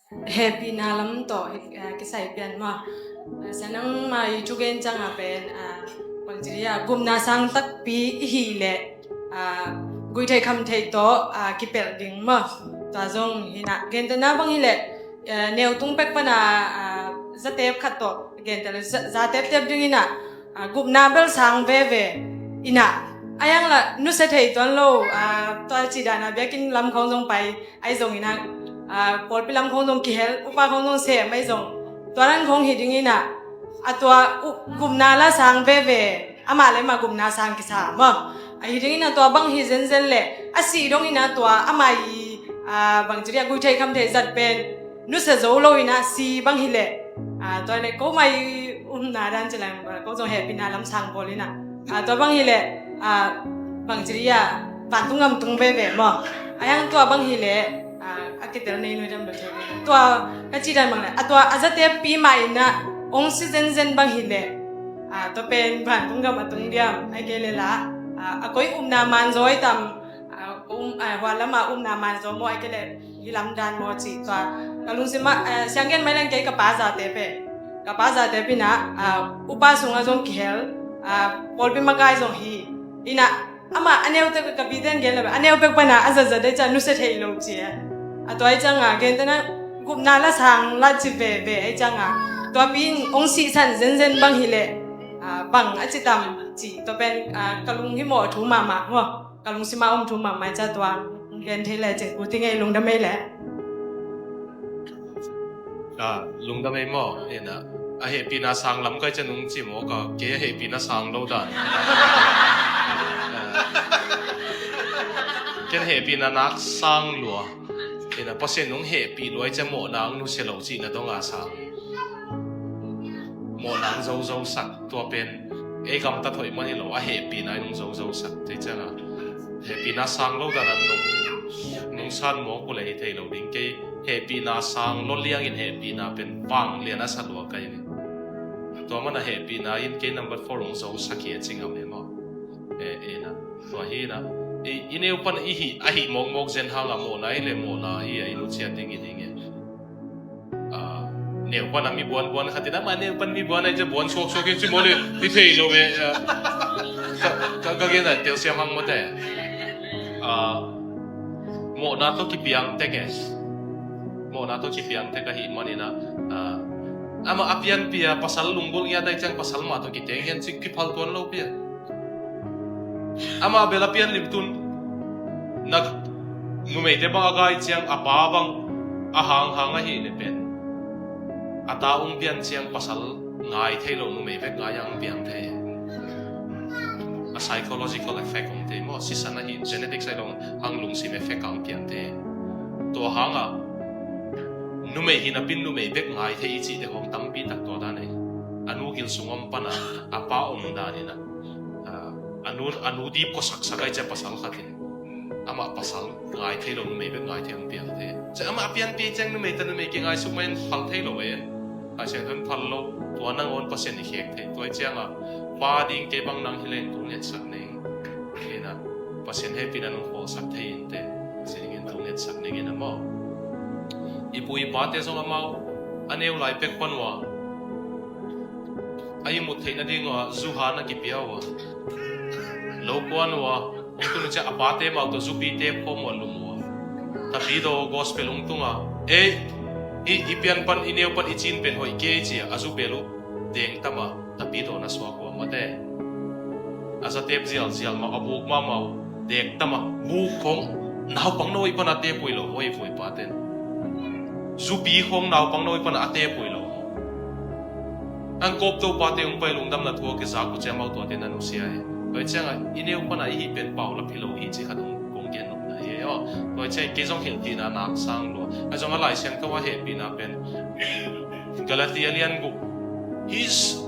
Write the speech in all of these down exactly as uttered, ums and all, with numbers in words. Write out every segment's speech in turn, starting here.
Hehpihna lam tawh, eh, kisai pian maw. Eh, sia nangmah i thugen ciangah pen, ah, bangci dia gupna sang takpi i hih leh, ah, guihtheih khamtheih tawh, ah, kipelh ding maw. Tua zong hi inah, gentehna bang hi leh, eh, neutung pek pana, ah, zatep khat tawh genteh leh za-, za teptep ding inah, ah, gupna bel sang veve inah. A hiang lah nusia thei tuan lo, ah, tua cih dana biakinn lam khawng zong pai, ahi zong inah, ah, pawlpi lam khawng zong kihel, upa khawng zong sem ahi zong, tua dan khawng hi ding inah, a tua u-, gupna lah sang veve, amah le amah gupna sang kisa maw. Ahi ding inah tua bang hi zenzen leh, a sih dong inah tua amah i, ah, bangci dia guihtheih khamtheih zat pen nusia zo lo inah si bang hi leh, ah, tua leh ko mai umna dan ci lai, ko zong hehpihna lam sang bawl inah, ah, tua bang hi leh, ah, bangci dia vantung gam tung veve maw. A hiang tua bang hi leh, ah, a kitel nei nuai dam lo thei. Tua ka cih dan bang leh, a tua a zateppi mah inah ong si zenzen bang hi leh, ah, tua pen vantung gam a tung diam, ai kei leh lah, ah, a koi upna manzaw i tam, ah, um, ah, hua lama upna manzaw maw, ai kei leh hi lam dan maw cih tua ka lungsim ah, eh, sianggen mai leng kei ka pa zatep e. Ka pa zatep inah, ah, upa sungah zong kihel, ah, pawlpi makai zong hi inah, amah a neu tek ka pite in gen lo, a neu pek pana a zatzat dei ciang nusia thei lo ci e. A tua ahi ciangah gentehna gupna lah sang lah ci veve ahi ciangah, tua pi in ong sihsan zenzen bang hi leh, ah, bang a ci tam cih tua pen, ah, ka lunghimawh thu mahmah maw. Ka lungsim a om thu mahmah ca tua gen thei leh cin, u ti ngei lungdam ei leh. Ah, lungdam ei maw, inah. A hehpihna sang lam kai ciang nung ci maw ka, kei a hehpihna sang lo dan. Ah. Ken hehpihna nak sang lua. Inah Pasian nung hehpih lua ciang mawhna ang nusia lo cihna dong a sang. Mawhna ang zozo sak, tua pen ei gamtat hoih man hi lo, a hehpihna i nung zozo sak. Tei ciangah hehpihna sang lo dan a nung, nung san mawk uh leh hi thei lo ding. Kei hehpihna sang lo liangin hehpihna pen vanglian a sa lua kai ni. Tua mana hehpihna in kei number four ong zo sak hi a ci ngam e maw. Eh, eh, na. Tua hi na. I, i neu pan i hih, a hih mawkmawk zen hangah mawhna i leh mawhna i a i nusiat ding i ding e. Ah, neu pan a mi buanbuan khat in amah neu pan mi buan a i cia buan suaksuak i ci maw le, i thei lo e. Ah, ka, ka, ka gen a telsiam hang mawte. Ah, mawhna tawh kipiang tek e. Mawhna tawh kipiang tek ahih manin ah, ah, amah a pianpih a pasal lunggulh ngiat a i ciang pasal mah tawh kiteng hian cik kiphal tuan lo pian. Amah bel a pian limtun na numeite bang a gai ciang a pa bang a hanghang ahih leh pen a ta ung pian ciang pasal ngai thei lo numei bek ngai ang piang thei. A psychological effect om thei maw, sisan ahi genetics ahi lo hang lungsim effect ang piang thei. Tua hangah numei hi napin numei bek ngai thei i cihte hong tampi tak tua dan ei. A nu gil sung om pana a pa om danin ah, a nu, a nu dip kua saksak ai cia pasal khatin amah pasal ngai thei lo numei bek ngai thei hong piang thei. Cia amah a pianpih ciang numei ta numei kingai suk mai in phal thei lo ei. Pasian tun phal lo, tua nangawn Pasian i khek thei. Tua i ciangah pa ding kei bang nang hi leng tung letsak ning. Kei na Pasian hehpihna nung khawlsak thei in te. Pasian in tung letsak ning in a maw. I pu i pate zong amau a neu lai pek pan ua a i mut theihna ding ua zuhan a kipia ua lo kuan ua. Hong tun ciah a pate mau tawh zupite phuam uh a lum uh a. Tapidaw gospel hong tung a, ei, i, i pian pan, i neu pan, i cin pen hoih kei ci a, a zupel uh dengtam a, tapidaw na suak uh a mate. A zatep zialzial mau, a buk mahmah uh dengtam a, buk khong naupang no i pan a tepui lo, hoih pui paten. Zupi khong naupang no i pan a tepui lo. An kawp to pate hong pai lungdamna thu a kizak uh ciang mau tuate na nusia hi. Tua hi ciangah i neu pana i hih pen paulap hi lo hi ci khat hong kong gen nopna hi aw. Tua hi ciang kei zong hilhpihna nak sang lua. A zong a Lai Siangtho a hehpihna pen Galatia lian guk. His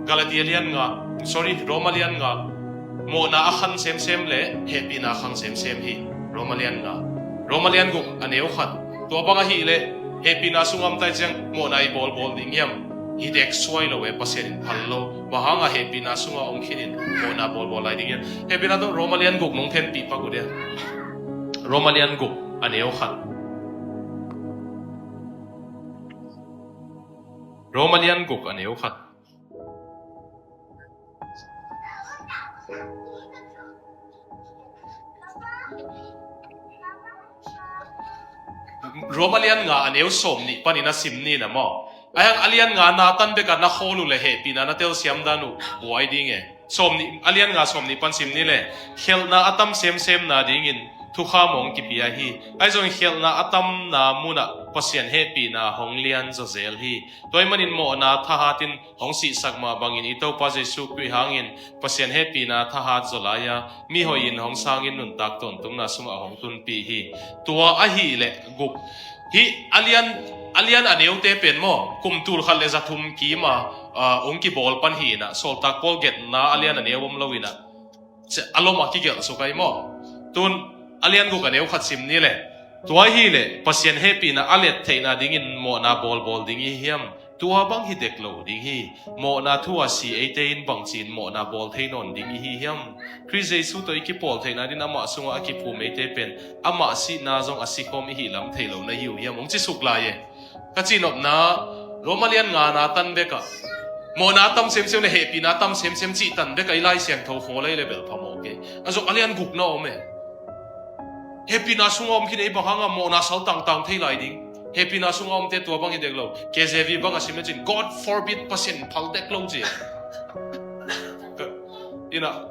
Galatia lian nga, sorry, Roma lian nga. Mawhna a khang semsem le hehpihna a khang semsem hi. Roma lian nga, Roma lian guk a neu khat. Tua bang ahih leh hehpihna sungah om ta i ciang mawhna i bawlbawl ding hiam? Hi tek suai lo e, Pasian in phal lo. Bang hangah hehpihna sungah om khinin mawhna bawlbawl lai ding hiam? Hehpihna tawh Roma lian guk nong khenpih pak uh dia. Roma lian guk a neu khat. Roma lian guk a neu khat. Roma lian nga a neu sawm nih panin a sim ni na maw? Ahi hang a lian nga na tan bek a na khawl uh leh hehpihna na telsiam dan uh buai ding e. Sawm nih, a lian nga sawm nih pan sim ni leh, khelhna a tam semsem nadingin thukham hong kipia hi. Ahi zongin khelhna a tamna munah Pasian hehpihna hong lian zaw zel hi. Tua ahih manin mawhna thahatin hong sihsak mah bangin i Topa Jesuh Khrih hangin Pasian hehpihna thahat zaw lai-a, mi hoihin hong sangin nuntak tawntungna sungah hong tunpih hi. Tua ahih leh guk, hih a lian, a lian a neute pen maw, kum tul khat le za thum kim a, ah, hong kibawl pan hi inah, Sawltak Paul genna a lian a neu om lo inah, a lom a kigelh suk ahi maw? Tun a lian guk a neu khat sim ni leh, tua ahih leh Pasian hehpihna a let theihna dingin mawhna bawlbawl ding i hi hiam? Tua bang hi dek lo ding hi. Mawhna thu a si eite in bangci-in mawhna bawl thei nawn ding i hi hiam? Khrih Jesuh tawh i kipawl theihna dingin amah sungah a kiphum eite pen amah sihna zong a sikhawm i hihlam thei lo na hi uh hiam? Hong ci suk lai e. Ka cihnopna, Roma lian nga na tan bek ah, mawhna tam semsem le hehpihna tam semsem cih tan bek ah i Lai Siangtho khawl ahi leh bel phamawh kei. A zong a lian gukna om e. Hehpihna sungah om khin ei bang hangah mawhna sal tangtang thei lai ding. Hehpihna sungah omte tua bang hi dek lo. K J V bang a sim lecin, "God forbid," Pasian phal dek lo ci. Inah,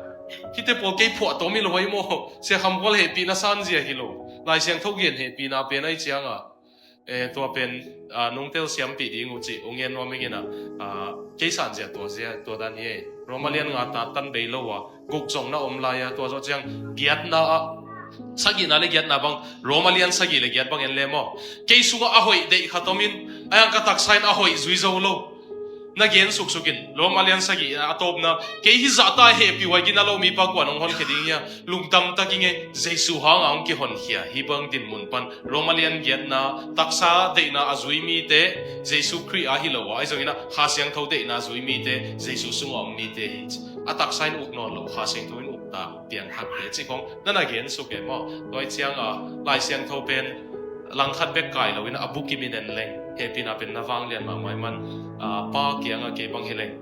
hihte pawl kei phuah tawm hi lo ahi maw? Sia Kham Khual hehpihna sanzia hi lo. Lai Siangtho gen hehpihna pen ahi ciangah, eh, tua pen, ah, nungtel siampih ding uh cih hong gen nuam ing inah, ah, kei sanzia tua zia, tua dan hi e. Roma lian nga na tan bei lo a, guk zong na om lai-a, tua zawh ciang giatna ah, sagihna le giatna bang, Roma lian sagih le giat bang en le maw? Kei sungah a hoih deih khat om in, ahi hang ka taksa in a hoih zui zo lo. Na gen suksuk in, Roma lian sagih a tawpna, kei hih zahta hehpih huai gina lo mipa kua'n hong honkhia ding hia? Lungdam tak ing e, Jesuh hangah hong kihonkhia hih bang dinmun pan. Roma lian giatna, taksa deihna a zui mite, Jesuh Khrih a hi lo a, ahi zongin ah Kha Siangtho deihna a zui mite, Jesuh sungah om mite hi. A taksa in uk nawn lo, Kha Siangtho in uk ta, piangthakte cih khawng na na gen suk e maw? Tua ahih ciangah Lai Siangtho pen langkhat bek kai loin a bukim in en leng, hehpihna pen na vanglian mahmah ahih man, ah, Pa kiangah kei bang hi leng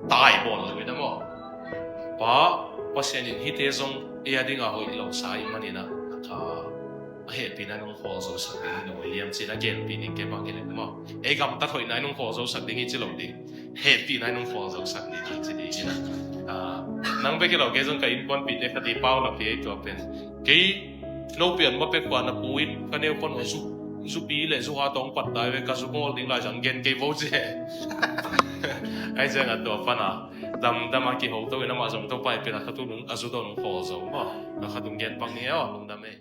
tai bawl loin ah maw? Pa, Pasian in hihte zong ei a dingah hoih lo sa ahih manin ah, ah, a hehpihna in hong khawl zosak ding hi lo liam ci-in a genpih ding kei bang hi leng maw? Ei gamtat hoihna in hong khawl zosak ding hi ci lo ding. Hehpihna in hong khawl zosak ding hi ci ding hi na. Ah, nang bek hi lo, kei zong ka innkuanpihte khat i pau lak hi ei tua pen. Kei no pian ma pek pa na pu in ka neu pan zu, zupi le zuha tawh hong pat dai ve, ka zu ngawl ding lai zang gen kei vo ci e. Ahi ciangah tua pan a damdam a kiho to in amah zong Topa i pen a khat un a zu tawh hong khawl zo maw? Ka khat un gen pak ni e aw, lungdam e.